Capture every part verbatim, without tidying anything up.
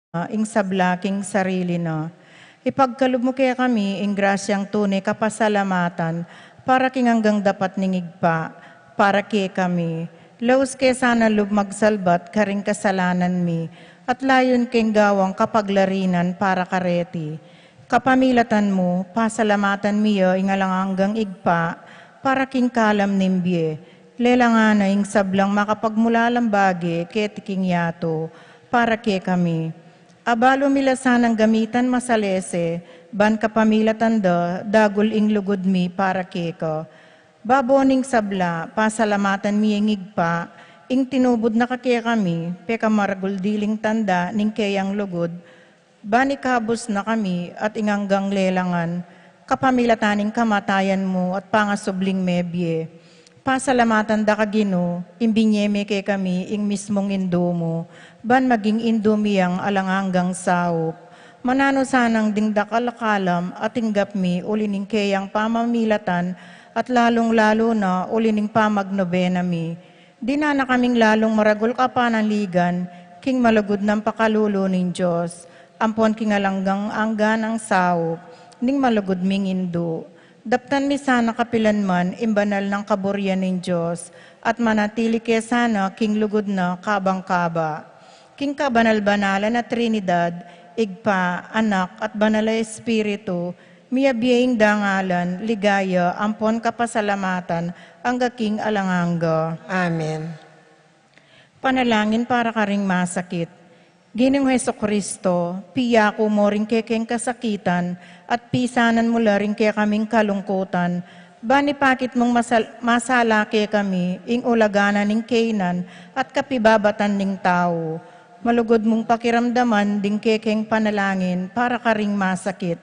ing sabla king sarili na. Ipagkalub mu kekami ing grasyang tune kapasalamatan para king anggang dapat ning Ibpa, para kekami. Laus ke sana lub magsalbat karing kasalanan mi, at layun keng gawang kapaglarinan para kareti. Kapamilatan mu, pasalamatan mi ya ing alang anggang Ibpa, para king kalam ning bie. Lelangan na ing sablang makapagmulalang bage keti king yatu, para kekami. Abalu mi la sanang gamitan masalese, ban kapamilatan da, dagul ing lugud mi para keka. Babo ning sabla, pasalamatan mi ing Ibpa, ing tinubud na kekami, pekamaragul diling tanda ning keyang lugud, ban ikabus na kami at ing anggang lelangan, kapamilatan ning kamatayan mu at pangasubling mebie. Pasalamatan da ka Ginu, ing binie me kekami ing mismung Indu mu, ban maging Indu mi yang alang anggang saup. Mananu sanang ding dakal a kalam a tinggap mi uli ning keyang pamamilatan at lalung-lalu na uli ning pamagnobena mi. Dinan na kaming lalung maragul kapanaligan king malugud nang pakalulu ning Dios, ampon king alang angga nang saup ning malugud ming Indu. Daptan mi sana kapilan man ing banal nang kaburian ning Dios, at manatili ke sana king lugud na kabang kaba. King kabanal-banalan a Trinidad, Ibpa, Anak, at Banal a Espiritu, miyabie ing dangalan, ligaya, ampon kapasalamatan, angga king alang angga. Amen. Panalangin para karing masakit. Ginung Jesucristo, piyaku mu ring kekeng kasakitan, at pisanan mu la ring kekaming kalungkutan, ban ipakit mung masal-, masala kekami, ing ulagan na ning kaynan, at kapibabatan ning tau. Malugud mung pakiramdaman ding kekeng panalangin para karing masakit.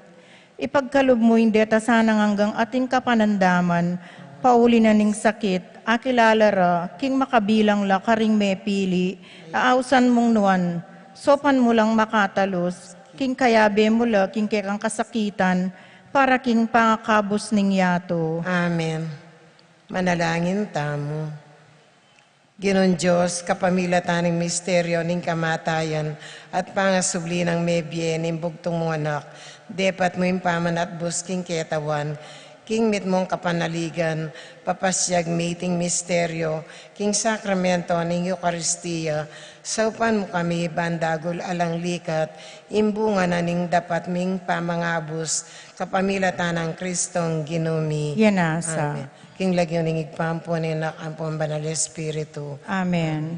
Ipagkalub mu ing deta sanang anggang ating kapanandaman, pauli na ning sakit, akilala ra, king makabilang la karing mepili, a ausan mung nuan, saupan mu lang makatalus, king kayabe mu la, king kekang kasakitan, para king pangakabus ning yatu. Amen. Manalangin tamu. Ginung Dios, kapamilatan ning misteryo ning kamatayan at pangasubli nang mebie ning bugtung mung Anak, depat mu ing pamanatbus king ketawan, king mitmung kapanaligan, papasyag mi iting misteryo, king sakramento ning Eukaristia, saupan mu kami ban dagul alang likat, ing bunga na ning dapat ming pamangabus, kapamilatan nang Kristong Ginu mi. Yan na sa. Amen. King lagyu ning Ibpa, ampon ning Anak, ampon Banal Espiritu. Amen.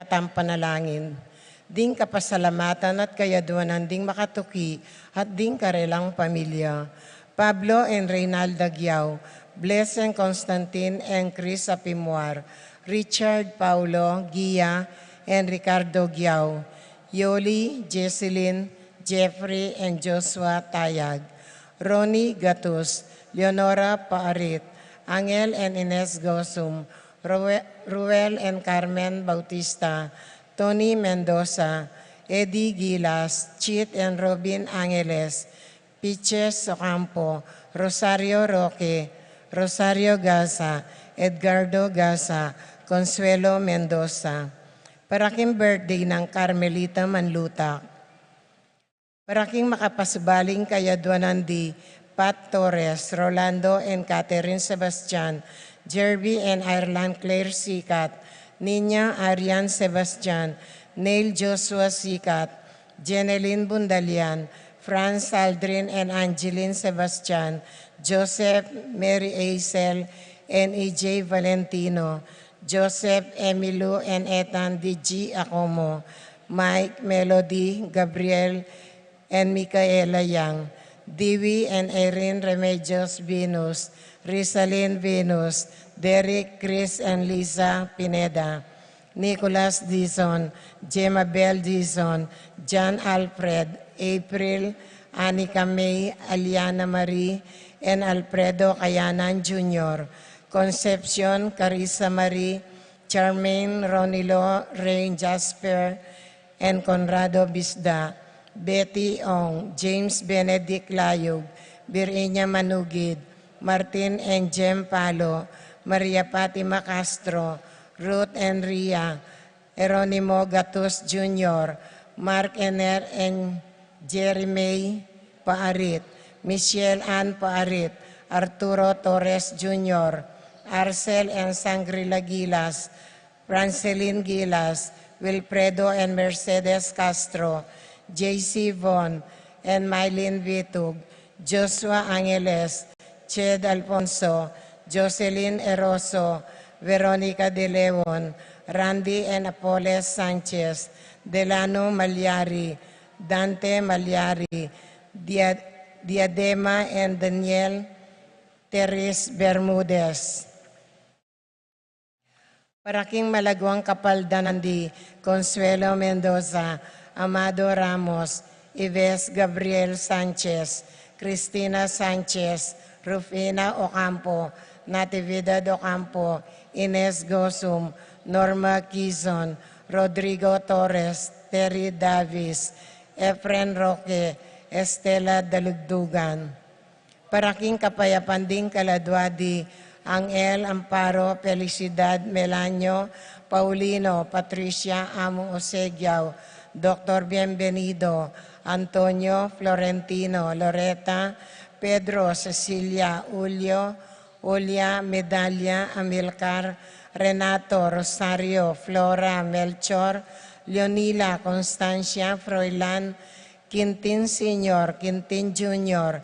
At ang panalangin, ding kapasalamatan at kayaduanan ding makatuki at ding karelang pamilya. Pablo and Reynalda Giao, Blessing Constantine and Chris Apimuar, Richard, Paulo, Gia, and Ricardo Giao, Yoli, Jesselyn, Jeffrey, and Joshua Tayag, Ronnie Gatus, Leonora Paarit, Angel and Ines Gosum, Rue-, Ruel and Carmen Bautista, Tony Mendoza, Eddie Gilas, Chit and Robin Angeles, Piches Ocampo, Rosario Roque, Rosario Gaza, Edgardo Gaza, Consuelo Mendoza. Para king birthday nang Carmelita Manlutak. Para king makapasubaling kayaduanan di Pat Torres, Rolando and Catherine Sebastian, Jerby and Ireland Claire Sikat, Nina Arian Sebastian, Neil Joshua Sikat, Jeneline Bundalian, Franz Aldrin and Angeline Sebastian, Joseph, Mary Aisel, and E J Valentino, Joseph, Emilu and Ethan D G Acomo, Mike, Melody, Gabriel, and Micaela Yang, Dewey and Irene Remedios Venus, Rizalin Venus, Derek, Chris and Lisa Pineda, Nicholas Dizon, Jemabel Dizon, John Alfred, April, Anika May, Aliana Marie, and Alfredo Kayanan Junior, Concepcion, Carissa Marie, Charmaine, Ronilo, Rain Jasper, and Conrado Bisda, Betty Ong, James Benedict Layug, Virginia Manugid, Martin and Jem Palo, Maria Fatima Castro, Ruth and Ria, Jeronimo Gatus Junior, Mark Ener and Jerry May Paarit, Michelle Ann Paarit, Arturo Torres Junior, Arcel and Sangrila Gilas, Francelin Gilas, Wilfredo and Mercedes Castro, J C Von and Mylene Vitug, Joshua Angeles, Ched Alfonso, Jocelyn Eroso, Veronica De Leon, Randy and Apoles Sanchez, Delano Malyari, Dante Malyari, Dia- Diadema and Daniel Teres Bermudez. Para king malaguang kapaldanan di Consuelo Mendoza, Amado Ramos, Ives Gabriel Sanchez, Cristina Sanchez, Rufina Ocampo, Natividad Ocampo, Ines Gosum, Norma Quizon, Rodrigo Torres, Terry Davis, Efren Roque, Estela Dalugdugan. Para king kapayapan ding kaladua di Angel, Amparo, Felicidad, Melanio, Paulino, Patricia, Among Osegiao, Doktor Bienvenido, Antonio, Florentino, Loreta, Pedro, Cecilia, Julio, Julia, Medalia, Amilcar, Renato, Rosario, Flora, Melchor, Leonila, Constancia, Froilan, Quintin Senior, Quintin Junior,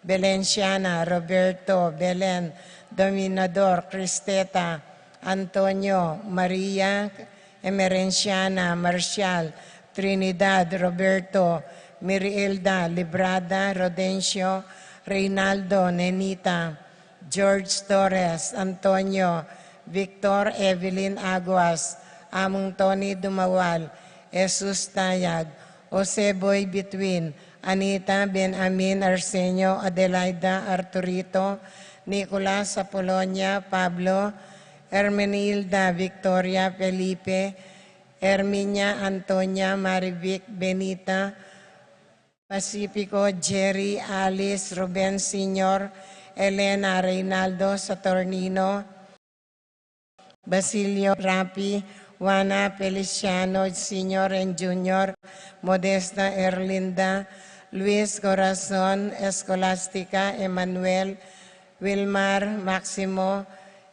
Belenciana, Roberto, Belen, Dominador, Cristeta, Antonio, Maria, Emerenciana, Marcial, Trinidad, Roberto, Mirielda, Librada, Rodencio, Reynaldo, Nenita, George Torres, Antonio, Victor, Evelyn Aguas, Among Tony Dumawal, Jesus Tayag, Jose Boy Bituin, Anita, Ben Amin, Arsenio, Adelaida, Arturito, Nicolas, Apolonia, Pablo, Hermenilda, Victoria, Felipe, Herminia, Antonia, Marivic, Benita, Pacifico, Jerry, Alice, Ruben Senior, Elena, Reynaldo, Saturnino, Basilio, Rapi, Juana, Feliciano Senior and Junior, Modesta, Erlinda, Luis, Corazon, Escolastica, Emmanuel, Wilmar, Maximo,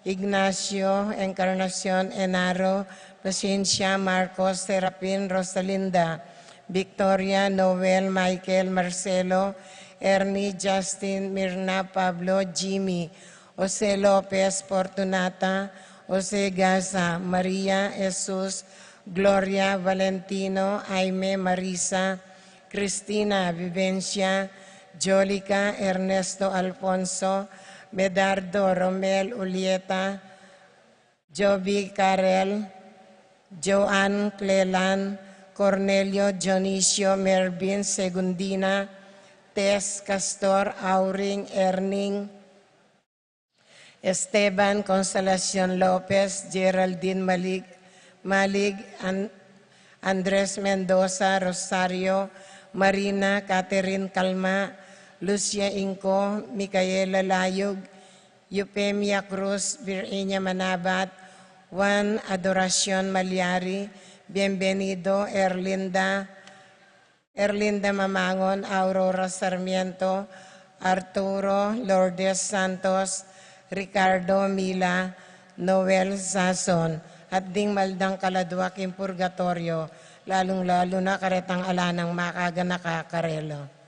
Ignacio, Encarnacion, Enaro, Paciencia, Marcos, Serapin, Rosalinda, Victoria, Noel, Michael, Marcelo, Ernie, Justin, Mirna, Pablo, Jimmy, Jose Lopez, Fortunata, Jose Gaza, Maria, Jesus, Gloria, Valentino, Jaime, Marisa, Cristina, Vivencia, Jolica, Ernesto, Alfonso, Medardo, Romel, Julieta, Jovi, Karel, Joan, Clelan, Cornelio, Dionisio, Mervin, Segundina, Tess, Castor, Auring, Erning, Esteban, Consolacion Lopez, Geraldine Malig, Malig, An- Andres Mendoza, Rosario, Marina, Catherine Calma, Lucia Inco, Micaela Layug, Eufemia Cruz, Virginia Manabat, Juan Adoracion Malyari, Bienvenido, Erlinda, Erlinda Mamangon, Aurora Sarmiento, Arturo Lourdes Santos, Ricardo Mila, Noel Sason, at ding maldang kaladwa king purgatoryo, lalung-lalu na karetang ala nang makaganaka karela.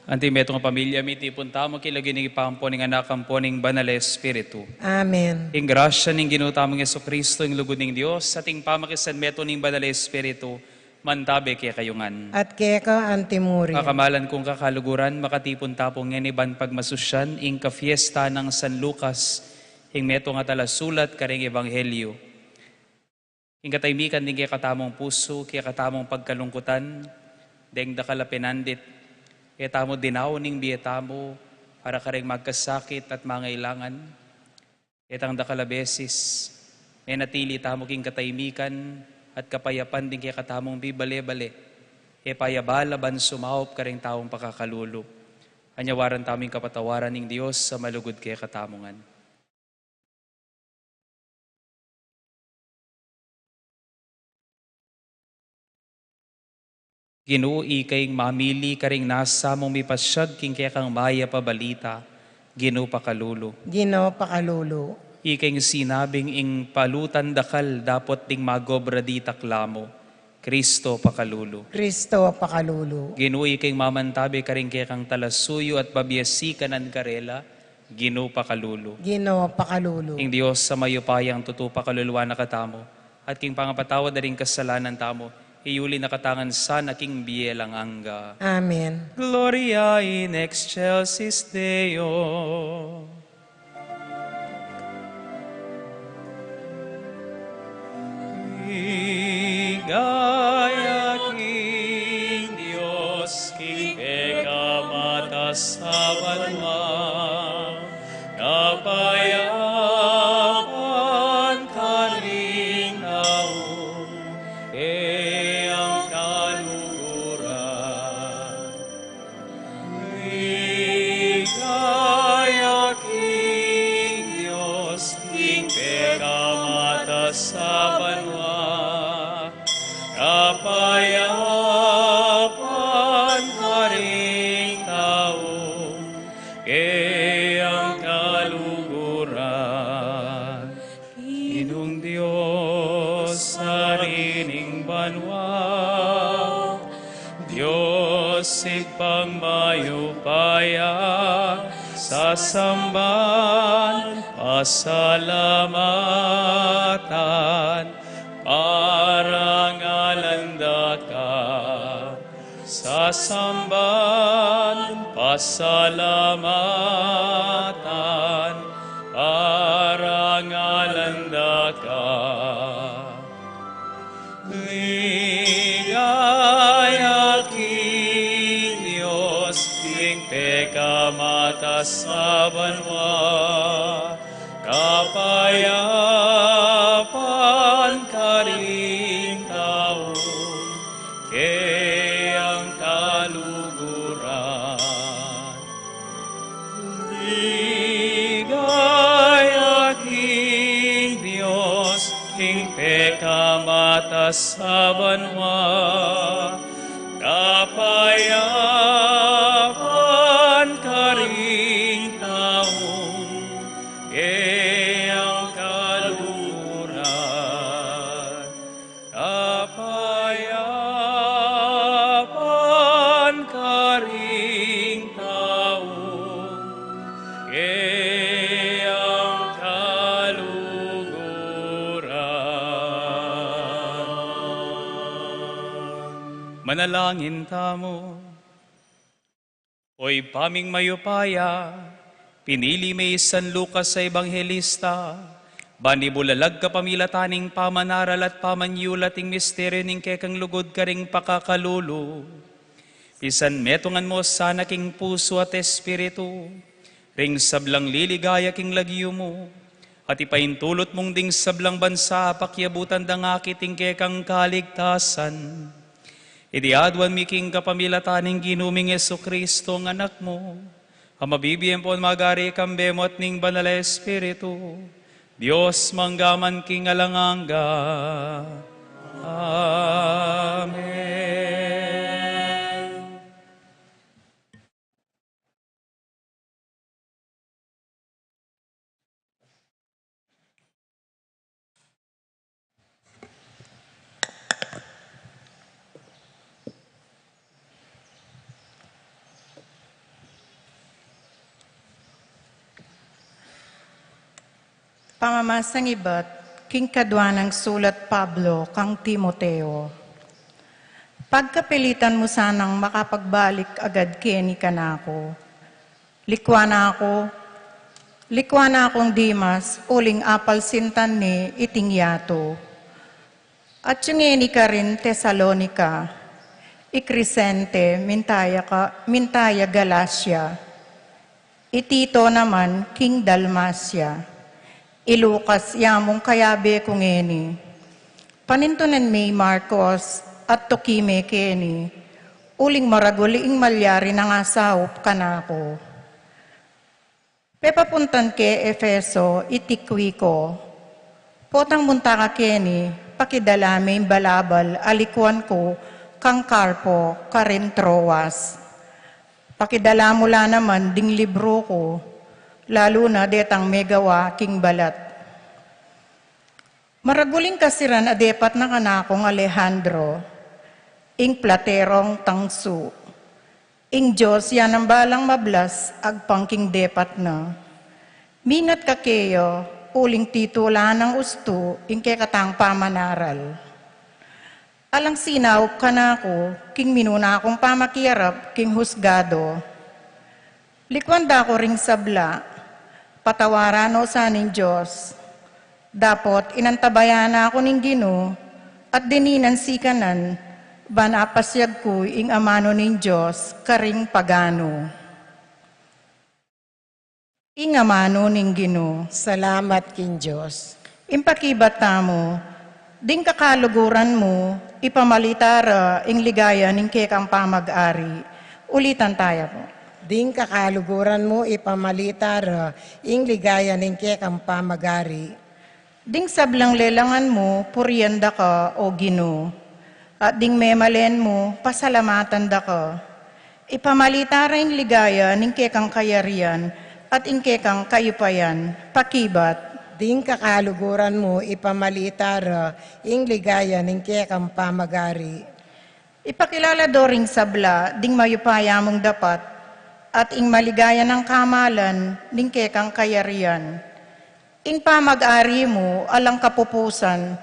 Anti metung a pamilya, mitipun tamu king lagyu ning Ibpa, ampo ning Anak, ampo ning Banal a Espiritu. Amen. Ing grasya ning Ginu tamung Jesucristo, ing lugud ning Dios, at ing pamakisanmetung ning Banal a Espiritu, mantabe kekayu ngan. At keka antimurin. Kakamalan kung kakaluguran, makatipun ta pu ngeni ban pagmasusyan ing kafiesta nang San Lucas, ing metung a talasulat karing Ebanghelyo. Ing katahimikan ding kekatamung pusu, kekatamung pagkalungkutan, deng dakal a penandit, e tamu dinaun ing bie tamu para karing magkasakit at mangailangan. Ketang dakal a beses, menatili tamu king katahimikan at kapayapan ding kekatamung bibale-bale, e payabala ban sumaup karing taung pakakalulu. Anyawaran tamu ing kapatawaran ning Dios a malugud kekatamu ngan. Ginu, ika ing mamili karing nasa mung mipasyag king kekang mayap a balita. Ginu, pakalulu. Ginu, pakalulu. Ika ing sinabing ing palutan dakal dapot ding magobra ditak lamu. Cristo, pakalulu. Cristo, pakalulu. Ginu, ika ing mamantabe karing kekang talasuyu at babie sikanan karela. Ginu, pakalulu. Ginu, pakalulu. Ing Dios a mayupayang tutu pakaluluan na katamu, at king pangapatawad da ring kasalanan tamu, iyuli na katamu ngan sana king bie alang angga. Amen. Gloria in excelsis Deo. Ligaya king Dios, king pekamatas a banua, kapayapan karing tau, e ang kaluguran. Ligaya king Dios, king pekamatas a banua, kapayapan karing tau, e ang kaluguran. Ginung Dios, Ari ning banua, Dios Ibpang mayupaya, sasamban, pasalamatan, parangalan da ka. Sasamban, pasalamatan, parangalan da ka. Ligaya king Dios, king pekamatas a banua, kapayapan karing tau, e ang kaluguran. Ligaya king Dios, king pekamatas a banua, kapayapan karing tau, e ang kaluguran. Kapayapan karing tau, e ang kaluguran. Manalangin tamu. O Ibpa ming mayupaya, pinili me i San Lucas a ebanghelista, ban ibulalag kapamilatan ning pamanaral at pamanyulat ing misteryu ning kekang lugud karing pakakalulu. Pisanmetungan mu sana king pusu at espiritu ring sablang liligaya king lagyu mu, at ipaintulut mung ding sablang bansa pakyabutan dang akit ing kekang kaligtasan. Iti aduan mi king kapamilatan ning Ginu ming Jesucristo, ing Anak mu, a mabibie ampon magari kambe mu at ning Banal a Espiritu, Dios mangga man king alang angga. Amen. Pamamasang ibat king kadwa nang sulat Pablo kang Timoteo. Pagkapilitan mu sanang makapagbalik agad keni kanaku. Likuan na ku, likuan na kung Demas, uling apalsintan ne iting yatu. At yung ngeni karin Tesalonica, i Crescente, minta ya ka, minta ya Galacia. I Tito naman king Dalmacia. I Lucas ya mung kayabe ku ngeni. Panintunan me i Marcos at tuki me keni. Uling maragul ing malyari nang asaup kanaku. Pepapuntan ke Efeso i Tiquico. Potang munta ka keni, pakidala me ing balabal a likuan ku kang Carpo karin Troas. Pakidala mu la naman ding libru ku, lalu na detang megawa king balat. Maragul ing kasiran a depat na kanakung Alejandro, ing platerong tangsu. Ing Dios ya nang balang mablas agpang king depat na. Mingat ka keya, uling titulan nang ustu ing kekatang pamanaral. Alang sinaup kanaku king minuna kung pamakiarap king husgado. Likuan da ku ring sabla, patawaran no sa ning Dios. Dapot inantabayanan ku ning Ginu, at dininan sikanan, ban apasiag ku ing amanu ning Dios karing paganu. Ing amanu ning Ginu. Salamat king Dios. Ing pakibat tamu, ding kakaluguran mu, ipamalita ra ing ligaya ning kekang pamag-ari. Ulitan taya pu. Ding kakaluguran mu, ipamalita ra ing ligaya ning kekang pamag-ari. Ding sablang lelangan mu, purian da ka, O Ginu, at ding memalen mu, pasalamatan da ka. Ipamalita ra ing ligaya ning kekang kayarian at ing kekang kayupayan. Pakibat. Ding kakaluguran mu, ipamalita ra ing ligaya ning kekang pamag-ari. Ipakilala do ring sabla ding mayupaya mung dapat, at ing maligaya nang kamalan ning kekang kayarian. Ing pamag-ari mu alang kapupusan,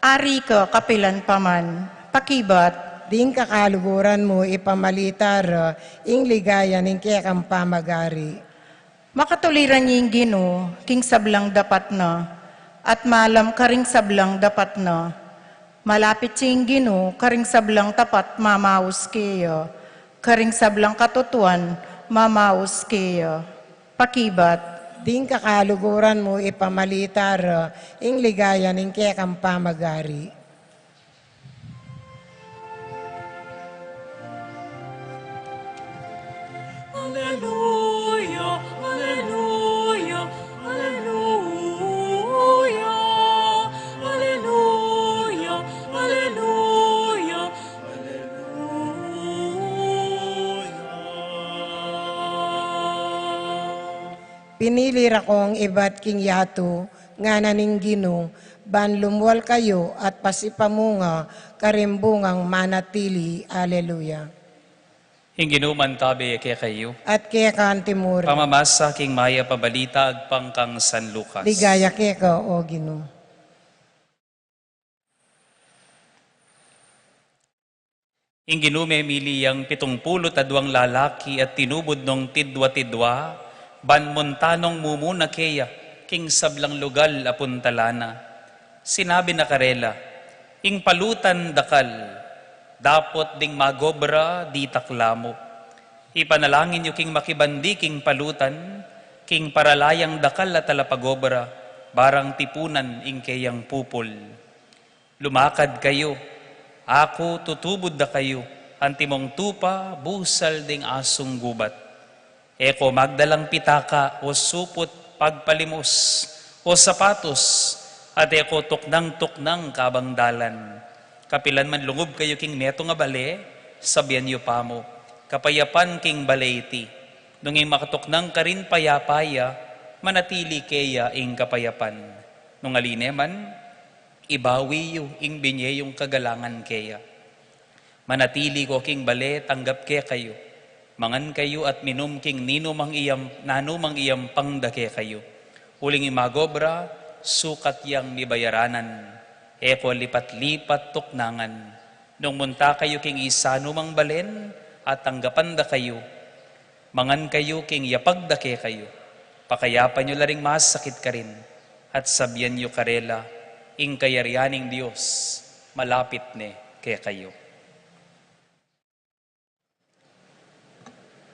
ari ka kapilan pa man. Pakibat. Ding kakaluguran mu, ipamalita ra ing ligaya ning kekang pamag-ari. Makatuliran ya ing Ginu king sablang dapat na, at malam karing sablang dapat na. Malapit ya ing Ginu karing sablang tapat mamaus keya, karing sablang katutuan mamaus keya. Pakibat. Ding kakaluguran mu, ipamalita ra ing ligaya ning kekang pamag-ari. Aleluya, aleluya, aleluya, aleluya, aleluya, aleluya. Pinili ra kong ibat king yatu, ngana ning Ginu, ban lumual kayu at pasipamunga karing bungang manatili. Aleluya. Ing Ginu mantabe ya kekayu. At keka antimu rin. Pamamasa king mayap a balita agpang kang San Lucas. Ligaya keka, O Ginu. Ing Ginu memili yang pitung pulu't adwang lalaki at tinubud nong tidwa-tidwa, ban munta nong mumuna keya king sablang lugal a puntalan na. Sinabi na karela, "Ing palutan dakal, dapot ding magobra ditak la mu. Ipanalangin yu king makibandi king palutan, king paralayang dakal a talapagobra, barang tipunan ing keyang pupul. Lumakad kayu, aku tutubud da kayu antimong tupa busal ding asung gubat. E ko magdalang pitaka o suput pagpalimus o sapatus, at e ko tuknang-tuknang kabang dalan. Kapilan man lungub kayu king metung a bale, sabian yu pamu, 'Kapayapan king bale iti.' Nung ing makatuknang karin payapa ya, manatili keya ing kapayapan. Nung ali ne man, ibawi yu ing binie yung kagalangan keya. Manatili ko king bale tanggap kekayu. Mangan kayu at minum king ninumang iyam-, nanumang iyampang da kekayu. Uling ing magobra, Sukat yang mibayaranan, e ko lipat-lipat tuknangan. Nung munta kayu king isanu mang balen, at tanggapan da kayu. Mangan kayu king yapag da kekayu. Pakayapan yu la ring masakit karin, at sabian yu karela, ing kayarian ning Dios malapit ne kekayu.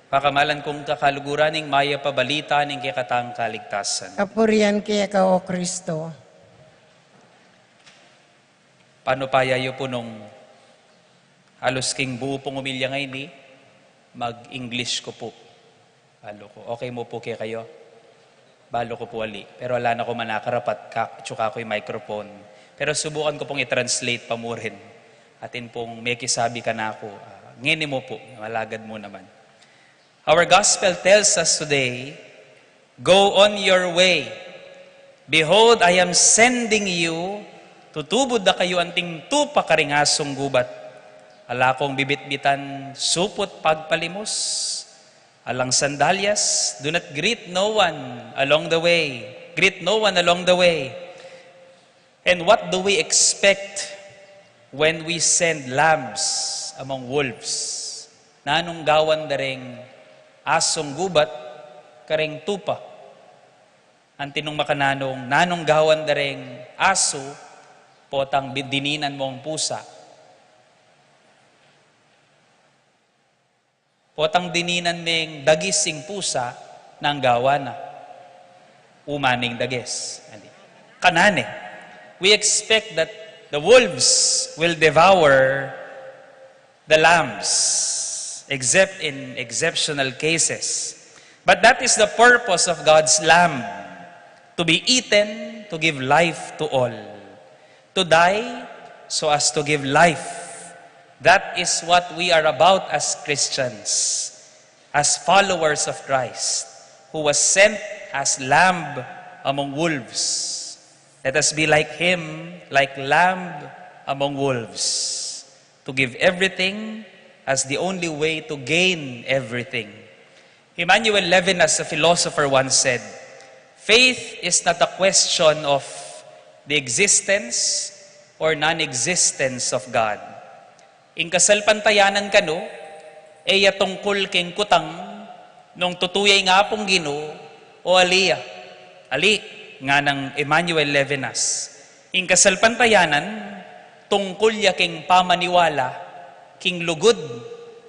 Pakamalan kung kakaluguran ning mayap a balita ning kekatang kaligtasan. Kapurian keka, O Kristo. Pano pa ya yu pu nung alus king buu pung umilya ngeni, mag-English ku pu. Balu ku. Okay mu pu kekayu? Balu ku pu ali. Pero ala na ku manakarapat, ka-, atsu ka ku ing microphone. Pero subukan ku pung i-translate pa murin. Atin pung mekisabi kanaku, ah, ngeni mu pu, malagad mu naman. Our gospel tells us today, "Go on your way. Behold, I am sending you." Tutubud da kayu anting tupa karing asung gubat. Ala kung bibitbitan suput pagpalimus. Alang sandalyas, do not greet no one along the way. Greet no one along the way. And what do we expect when we send lambs among wolves? Nanung gawan da ring asung gubat kareng tupa? Anti nung makananung, nanung gawan da ring asu potang bi-, dininan mung pusa? Potang dininan meng dagis ing pusa, nanu ing gawan na? Umaning dagis. Andi. Kanan ne. We expect that the wolves will devour the lambs, except in exceptional cases. But that is the purpose of God's lamb, to be eaten, to give life to all. To die so as to give life. That is what we are about as Christians, as followers of Christ, who was sent as lamb among wolves. Let us be like him, like lamb among wolves, to give everything as the only way to gain everything. Emmanuel Levinas, a philosopher, once said, "Faith is not a question of the existence or non-existence of God." Ing kasalpantayanan kanu, e ya tungkul king kutang nung tutu ya ing Apung Ginu o ali ya. Ali, nganang Emmanuel Levinas. Ing kasalpantayanan, tungkul ya king pamaniwala king lugud,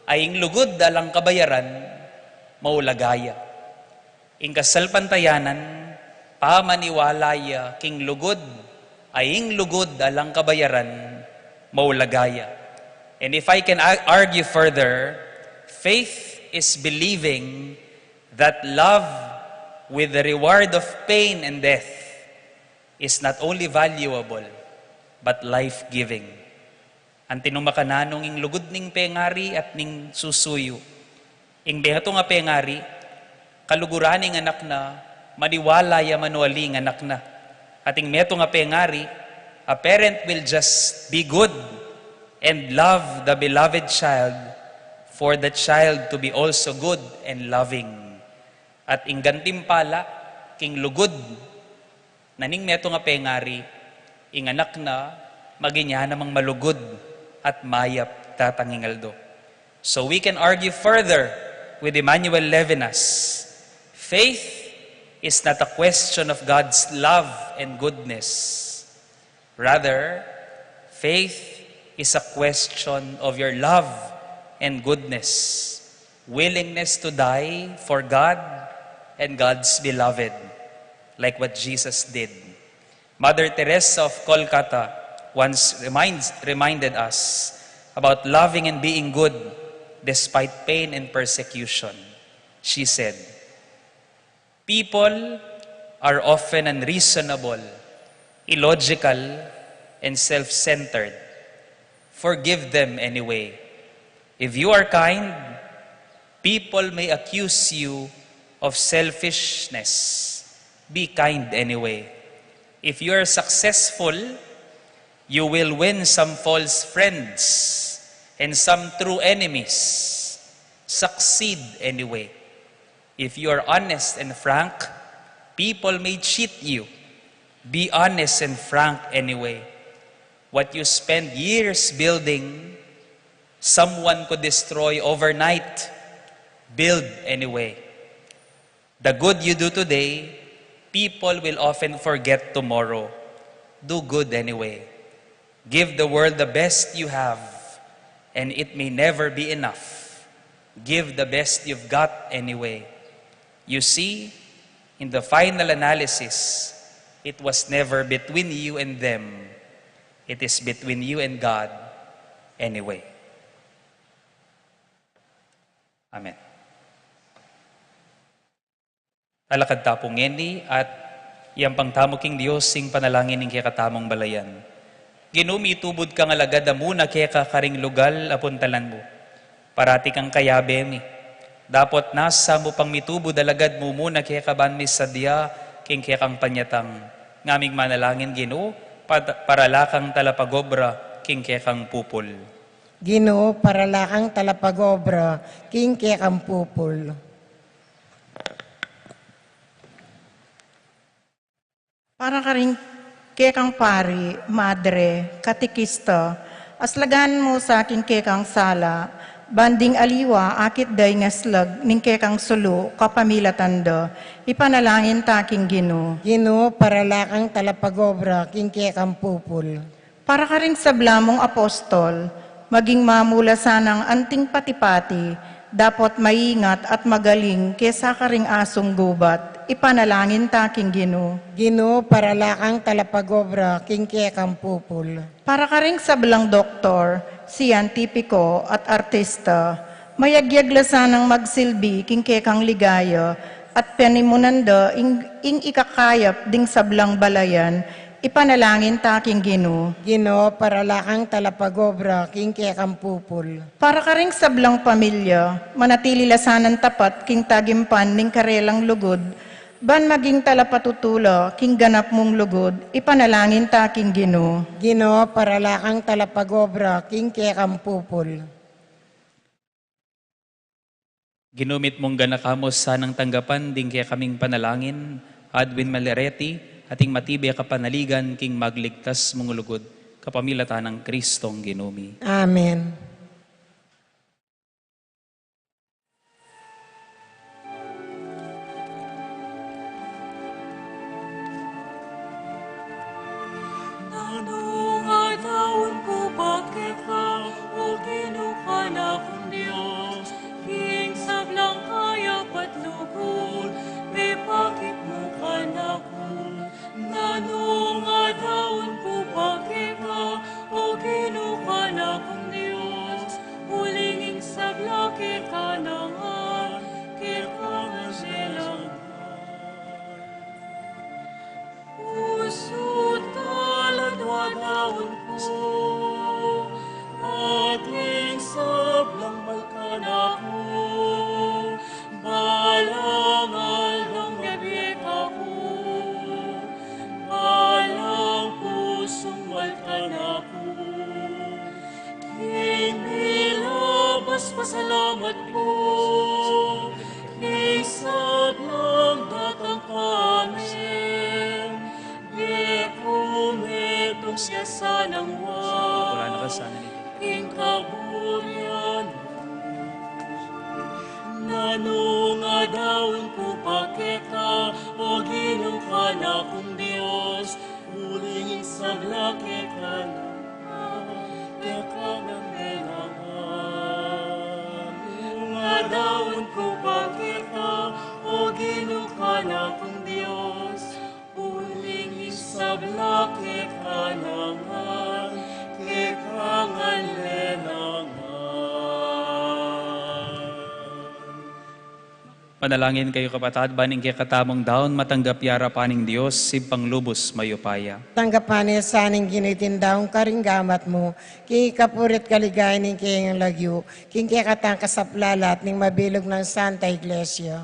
a ing lugud alang kabayaran, maulaga ya. Ing kasalpantayanan, pamaniwala ya king lugud, a ing lugud alang kabayaran, maulaga ya. And if I can ar-, argue further, faith is believing that love with the reward of pain and death is not only valuable, but life-giving. Anti nung makananung ing lugud ning pengari at ning susuyu. Ing metung a pengari, kaluguran ning anak na, maniwala ya manu ali ing anak na. At ing metung a pengari, a parent will just be good and love the beloved child for the child to be also good and loving. At ing gantimpala king lugud na ning metung a pengari, ing anak na maging ya namang malugud at mayap datang ing aldo. So we can argue further with Emmanuel Levinas. Faith is not a question of God's love and goodness. Rather, faith is a question of your love and goodness, willingness to die for God and God's beloved, like what Jesus did. Mother Teresa of Calcutta once reminds, reminded us about loving and being good despite pain and persecution. She said, "People are often unreasonable, illogical, and self-centered. Forgive them anyway. If you are kind, people may accuse you of selfishness. Be kind anyway. If you are successful, you will win some false friends and some true enemies. Succeed anyway. If you are honest and frank, people may cheat you. Be honest and frank anyway. What you spend years building, someone could destroy overnight. Build anyway. The good you do today, people will often forget tomorrow. Do good anyway. Give the world the best you have, and it may never be enough. Give the best you've got anyway. You see, in the final analysis, it was never between you and them. It is between you and God anyway. Amen. Talakad ta pu ngeni at iyampang tamu king Dios ing panalangin ning kekatamung balayan. Ginu, mitubud kang alagad a muna keka karing lugal a puntalan mu. Parati kang kayabe mi. Dapot nasa mu pang mitubud alagad mu muna keka ban misadya king kekang panyatang. Ngaming manalangin, Ginu, pat-, parala kang talapagobra king kekang pupul. Ginu, parala kang talapagobra king kekang pupul. Para karing kekang pari, madre, katekista, aslagan mu sa king kekang sala, ban ding aliwa akit da ing aslag ning kekang sulu kapamilatan da, ipanalangin ta king Ginu. Ginu, parala kang talapagobra king kekang pupul. Para karing sabla mung apostol, maging mamula sanang anting pati-pati, dapot maingat at magaling kesa karing asung gubat, ipanalangin ta king Ginu. Ginu, parala kang talapagobra king kekang pupul. Para karing sablang doktor, siyentipiko at artista, mayagyag la sanang magsilbi king kekang ligaya, at panimunan da ing, ing ikakayap ding sablang balayan, ipanalangin ta king Ginu. Ginu, parala kang talapagobra king kekang pupul. Para karing sablang pamilya, manatili la sanang tapat king tagimpan ning karelang lugud, ban maging talapatutu la king ganap mung lugud, ipanalangin ta king Ginu. Ginu, parala kang talapagobra king kekang pupul. Ginu, mitmung ganaka mu sanang tanggapan ding kekaming panalangin, Adwin Malereti, ating matibe kapanaligan king magligtas mung lugud, kapamilatan nang Kristong Ginu mi. Amen. Nanu nga daun ku pa keka, O Ginu, kanakung Dios, king sablang kayap at lugud, mipakit mu kanaku. Nanu nga daun ku pa keka, O Ginu, kanakung Dios, uling ing sabla keka na ngan, keka ngan lelangan. Pusut kaladwa daun ku, ating sablang mal kanaku, balang aldong bibie kaku, balang pusung mal kanaku. King bilabas pasalamat ku, king sablang datang kami, di ku metung sia sanang wa, wala na ka sana ni king kaburian. Nanu nga daun ku pa keka, O Ginu, kanakung Dios, uling ing sabla keka na ngan, keka ngan lelangan. Nanu nga daun ku pa keka, O Ginu, kanakung Dios, uling ing sabla keka na ngan, keka ngan lelangan. Panalangin kayu, kapatad, ban ing kekatamung daun matanggap ya arapan ning Dios, Ibpang lubus mayupaya. Tanggapan na sa ning Ginu iting daun karing gamat mu, king ikapuri at kaligayan ning keyang lagyu, king kekatang kasaplalan at ning mabilug nang Santa Iglesia.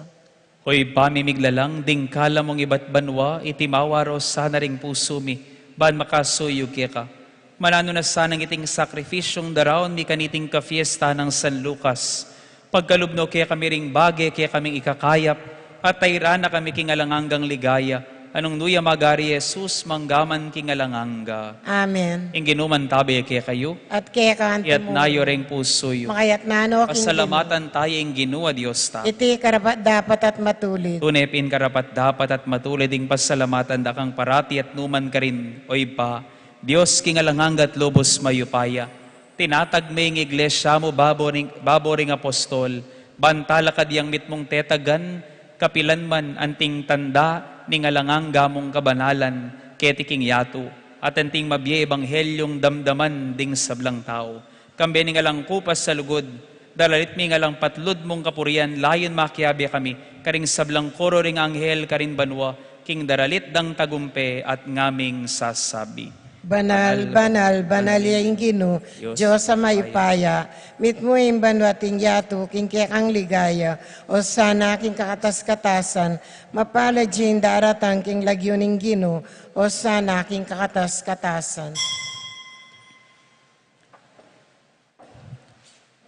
O Ibpa mi miglalang, ding kalamu king ibat banua, iti mawaro sana ring pusu mi, ban makasuyu keka. Mananu na sanang iting sakripisyung daraun mi kaniting kapiesta nang San Lucas, pagkalub no kekami ring bage kekaming ikakayap, at tairan na kami king alang anggang ligaya, Nung nu ya magari i Jesus, mangga man king alang angga. Amen. Ing Ginu mantabe kekayu. At keka antimu. Iyatas yu reng pusu yu. Makayatas no king Ginu. Pasalamatan taya ing Ginu a Dios ta. Iti karapat-dapat at matulid. Tune pin karapat-dapat at matulid ing pasalamatan da kang parati at nu man karin, O Ibpa, Dios king alang angga at lubus mayupaya. Tinatag me ing Iglesia mu babo ring, babo ring apostol, ban talakad yang mitmung tetagan, kapilan man anting tanda ning alang angga mung kabanalan keti king yatu, at anting mabie a ebanghelyu ing damdaman ding sablang tau. Kambe ning alang kupas a lugud, daralit mi ing alang patlud mung kapurian, layun makiabe kami karing sablang koro ring anghel karin banua, king daralit dang tagumpe at ngaming sasabi. Banal, banal, banal ya ing Ginu, Dios a mayupaya. Mitmu ing banua at ing yatu king kekang ligaya. Osana king kakatas-katasan. Mapalad ya ing daratang king lagyu ning Ginu. Osana king kakatas-katasan.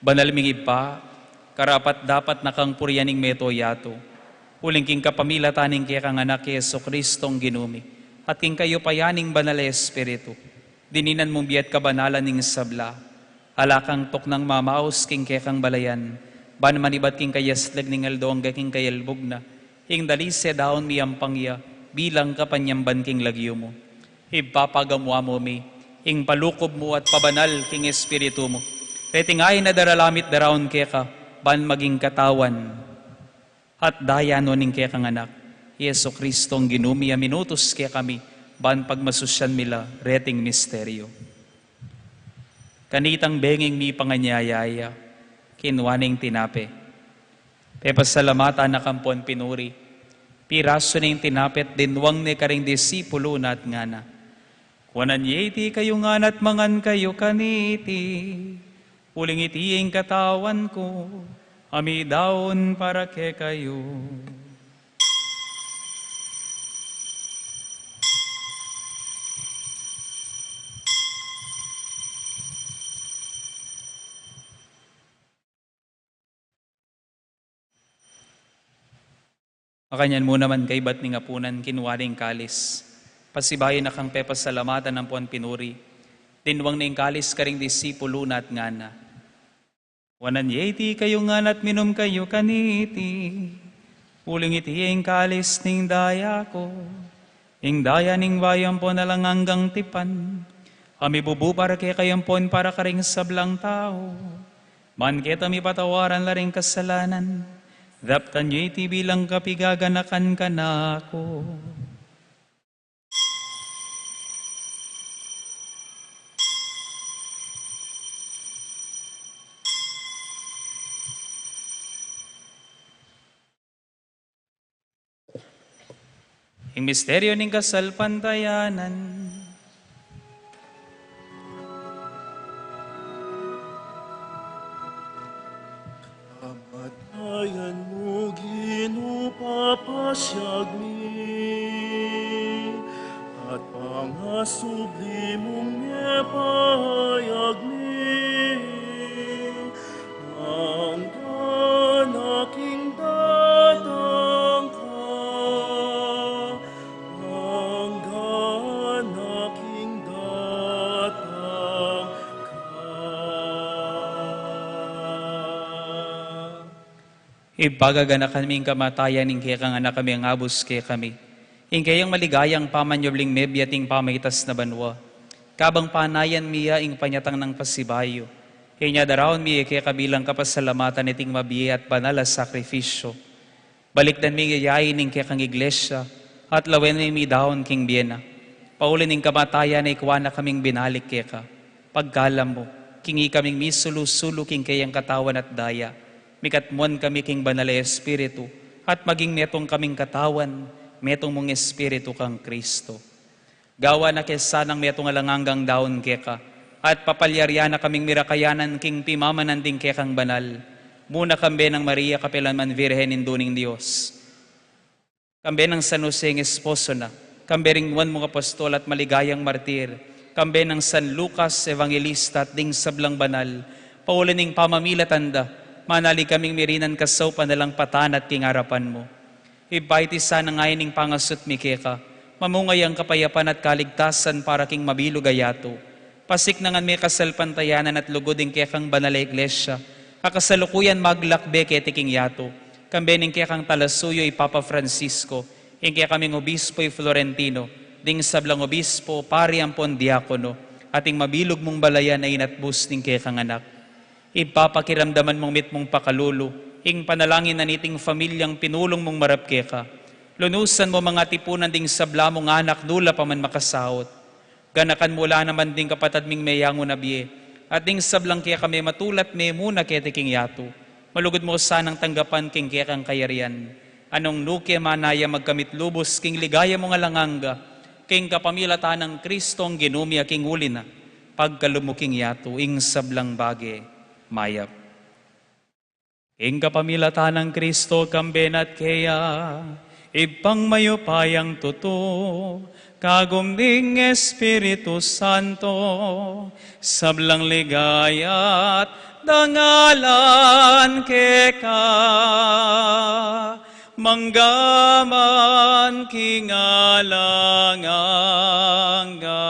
Banal ming Ibpa, karapat-dapat na kang purian ing meto yatu, uling king kapamilatan ning kekang Anak, i Jesucristong Ginu mi, at king kayupayan ning Banal a Espiritu, dininan mung bie at kabanalan ning sabla, ala kang tuknang mamaus king kekang balayan, ban manibat king kayaslag ning aldo angga king kayalbug na, ing dalise daun miyampang ya, bilang kapanyamban king lagyu mu. Ibpa, pagamu-amu mi ing palukud mu at pabanal king Espiritu mu. Reting ain a daralan mi at daraun keka, ban maging katawan at daya no ning kekang Anak, i Jesucristong Ginu mi, a minutus kekami, ban pagmasusyan mi la reting misteryu. Kanitang benging mipanganyaya ya, kinua ne ing tinape. Pepasalamatan na kampon pinuri. Pirasu ne ing tinape at dinwang ne karing disipulu na at ngana, Kuanan ye iti kayu ngan at mangan kayu kaniti. Uling iti ing katawan ku, a midaun para kekayu. Makanyan mu naman kaybat ning apunan, kinua ne ing kalis. Pasibayu na kang pepasalamatan ampon pinuri. Dinwang ne ing kalis karing disipulu na at ngana, Kuanan ye iti kayu ngan at minum kayu kaniti. Uling iti ing kalis ning daya ku, ing daya ning bayu ampon alang anggang tipan, a mibubu para kekayu ampon para karing sablang tau, ban keta mipatawaran la ring kasalanan. Daptan ye iti bilang kapigaganakan kanaku. Ing misteryu ning kasalpantayanan. Kamatayan mu, Ginu, papasyag mi, at pangasubli mung mepayag mi, anggang aking datang ka, anggang aking datang ka. Ibpa, gaganakan mi ing kamatayan ning kekang Anak, a mengabus kekami. Ing keyang maligayang pamanyubling mebie ampon pamaitas na banua. Kabang panayan mi ya ing panyatang nang pasibayu, inya daraun mi ya keka bilang kapasalamatan iting mabie at banal a sakrifisyu. Balikdan mi ing yayain ning kekang Iglesia, at lawen mi midaun king bie na. Pauli ning kamatayan na ikua na kaming binalik keka. Pagkalam mu, king ikaming misulu-sulu king keyang katawan at daya, mikatmuan kami king Banal a Espiritu, at maging metung kaming katawan, metung mung Espiritu kang Kristo. Gawan na ke sanang metung alang anggang daun keka, at papalyarian na kaming mirakayanan king pimamanan ding kekang banal, muna kambe nang Maria kapilan man Virgen, Indu ning Dios, kambe nang San Jose ing esposo na, kambe ring nuan mung apostol at maligayang martir, kambe nang San Lucas Evangelista at ding sablang banal, pauli ning pamamilatan da, manalig kaming mirinan kasaupan na lang patanat king arapan mu. Ibpa, iti sana ing ain ning pangasut mi keka, Mamunga yang kapayapan at kaligtasan para king mabilug a yatu. Pasiknangan me kasalpantayanan at lugud ing kekang banal a Iglesia, a kasalukuyan maglakbe keti king yatu, kambe ning kekang talasuyu i Papa Francisco, ing kekaming obispo i Florentino, ding sablang obispo, pari ampon diakono, at ing mabilug mung balayan a inatbus ning kekang anak. Ibpa, pakiramdaman mung mitmung pakalulu ing panalangin na niting familyang pinulung mung marap keka. Lunusan mu mang atipunan ding sabla mung anak nula pa man makasaut. Ganakan mu la naman ding kapatad ming meyangu na bie, at ding sablang keka me matula at memuna keti king yatu. Malugud mu sanang tanggapan king kekang kayarian. Nung nuke manaya magkamit lubus king ligaya mung alang angga, king kapamilatan nang Kristong Ginu mi a king uli na, pagkalub mu king yatu ing sablang bage mayap. King kapamilatan nang Kristo, kambe na at keya, Ibpang mayupayang tutu, kagum ning Espiritu Santo, sablang ligaya't dangalan keka, manggaman king alang angga.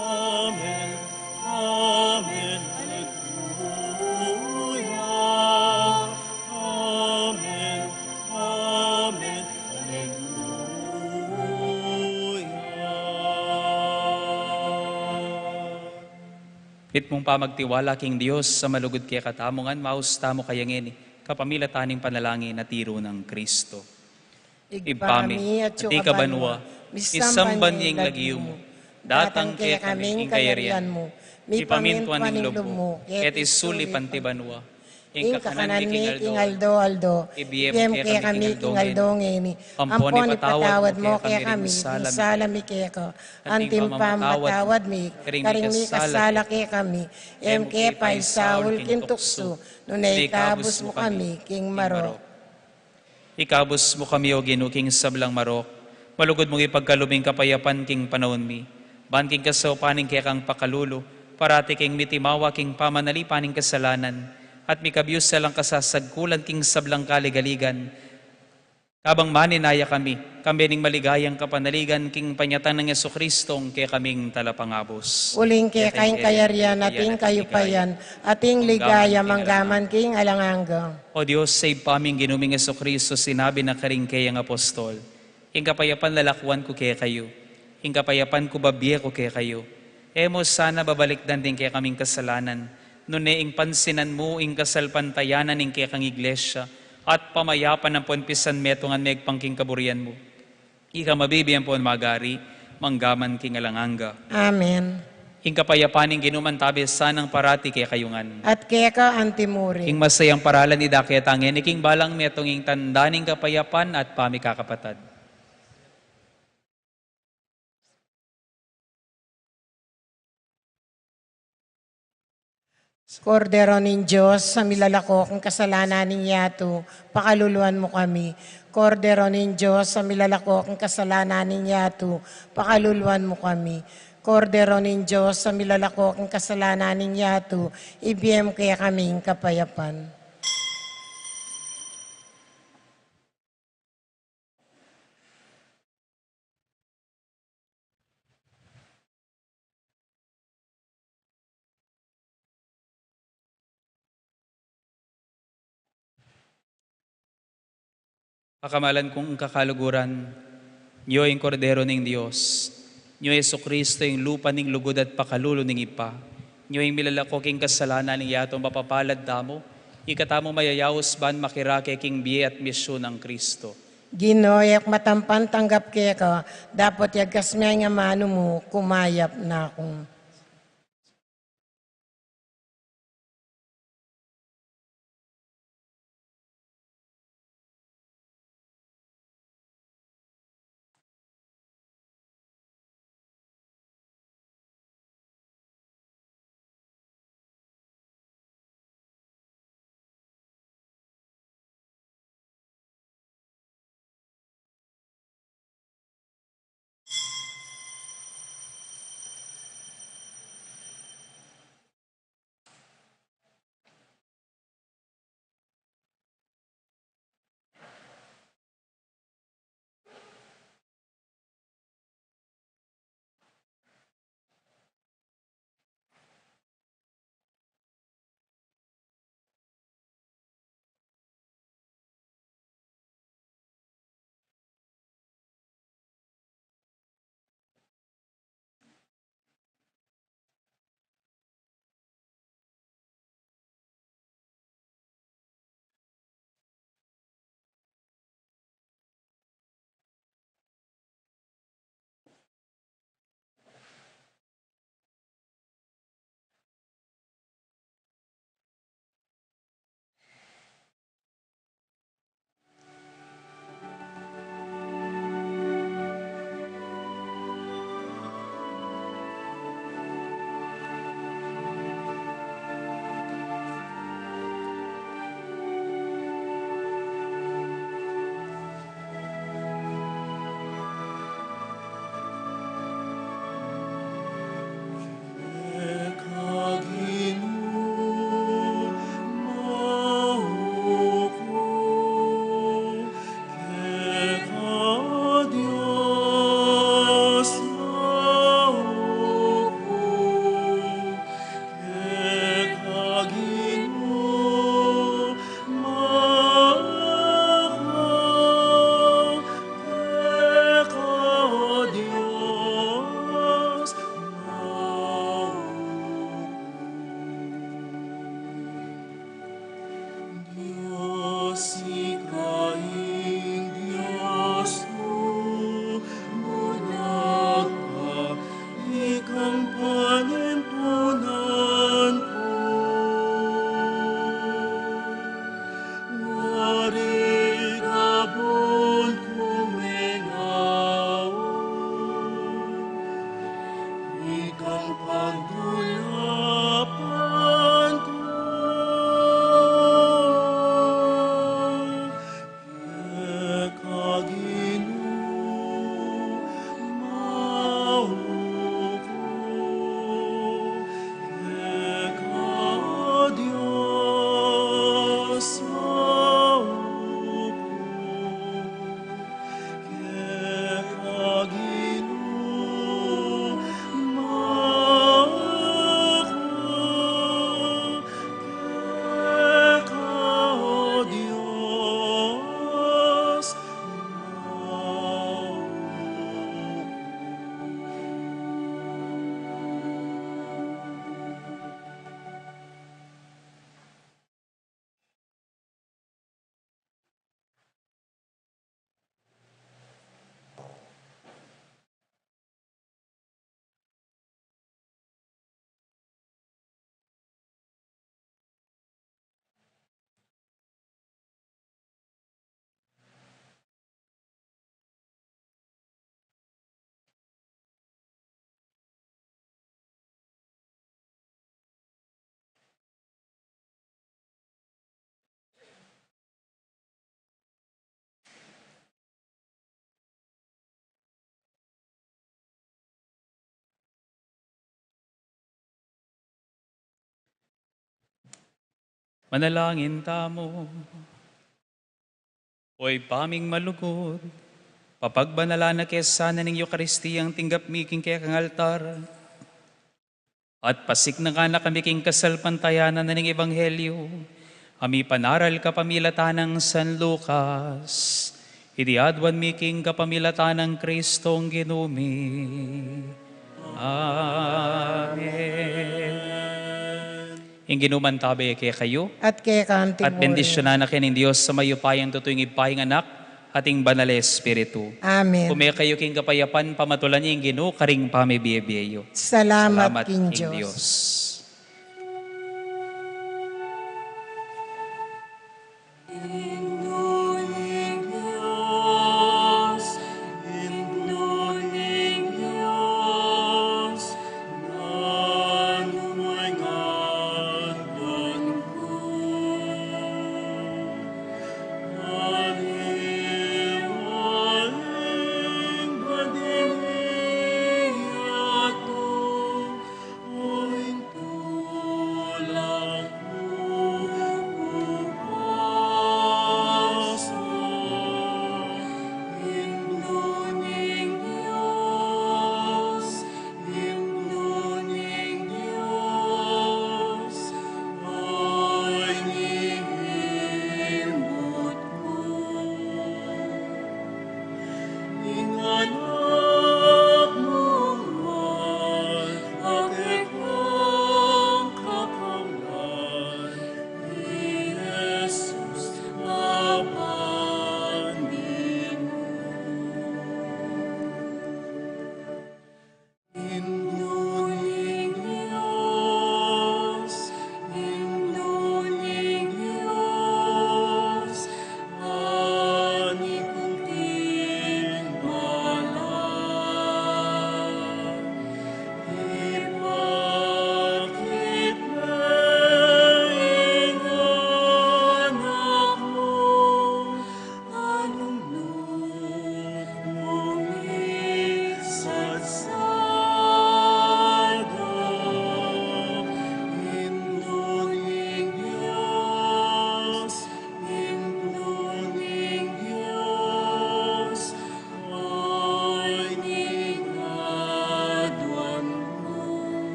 Amen. Amen. Alleluia. Amen. Amen. Alleluia. Mitmung pamagtiwala king Dios a malugud kekatamu ngan, maus tamu kaya ngeni, kapamilatan ning panalangin a tiru nang Kristo. Ibpa mi, atiu ka banua, misamban ya ing lagyu mu, datang kekami ing kayarian mu, mipamintuan ing lub mu keti sulip anti banua. Ing kakanan mi king aldo-aldo, ibie mu kekami king aldo ngeni, ampon ipatawad mu kekami ing sala mi keka, anti ing pamamatawad mi karing mikasala kekami, e mu ke paisaul king tuksu, nune ikabus mu kami king marok. Ikabus mu kami, O Ginu, king sablang marok. Malugud mung ipagkalub ing kapayapan king panaun mi, ban king kasaupan ning kekang pakalulu, parati keng mitimawa king pamanalipan ning kasalanan, at mikabius alang kasasagkulan king sablang kaligaligan. Kabang maninaya kami, kambe ning maligayang kapanaligan king panyatang nang Jesucristong kekaming Talapangabus. Uling keka ing kayarian, at ing kayupayan, at ing ligaya manggaman king alang angga. O Dios, Ibpa ming Ginu ming Jesucristo, sinabi na karing keyang apostol, Ing kapayapan lalakuan ku kekayu, ing kapayapan ku babie ku kekayu. E mu sana babalikdan ding kekaming kasalanan, nune ing pansinan mu ing kasalpantayanan ning kekang Iglesia, at pamayapan ampon pisanmetungan megpang king kaburian mu. Ika mabibie ampon magari, manggaman king alang angga. Amen. Ing kapayapan ning Ginu mantabe sanang parati kekayu ngan. At keka antimurin. Ing masayang paralan idake ta ngeni king balang metung, ing tanda ning kapayapan at pamikakapatad. Kordero ning Dios, a milalako king kasalanan ning yatu, pakaluluan mu kami. Kordero ning Dios, a milalako king kasalanan ning yatu, pakaluluan mu kami. Kordero ning Dios, a milalako king kasalanan ning yatu, ibie mu kekami ing kapayapan. Pakamalan kung kakaluguran, nyo ing Kordero ning Dios, nyo Jesucristo ing lupa ning lugud at pakalulu ning Ibpa, nyo ing milalako king kasalanan ning yatu, mapapalad tamu, ika tamu mayayaus ban makirake king bie at misyun nang Kristo. Ginu, e ku matampan tanggap keka, dapot yagkas me ing amanu mu, kumayap na ku. Manalangin tamu. O Ibpa ming malugud, papagbanalan na ke sana ning Eukaristiyang tinggap mi king kekang altar, at pasiknangan na kami king kasalpantayanan na ning Ebanghelyo, a mipanaral kapamilatan nang San Lucas. Iti aduan mi king kapamilatan nang Kristong Ginu mi. Amen. Ing Ginu mantabe kekayu. At keka naman. At bendisyonan na kayu ning Dios a mayupayang tutu, ing Ibpa, ing Anak, at ing Banal a Espiritu. Amen. Ume kayu king kapayapan, pamatulan ing Ginu karing pamibie-bie yu. Salamat king Dios.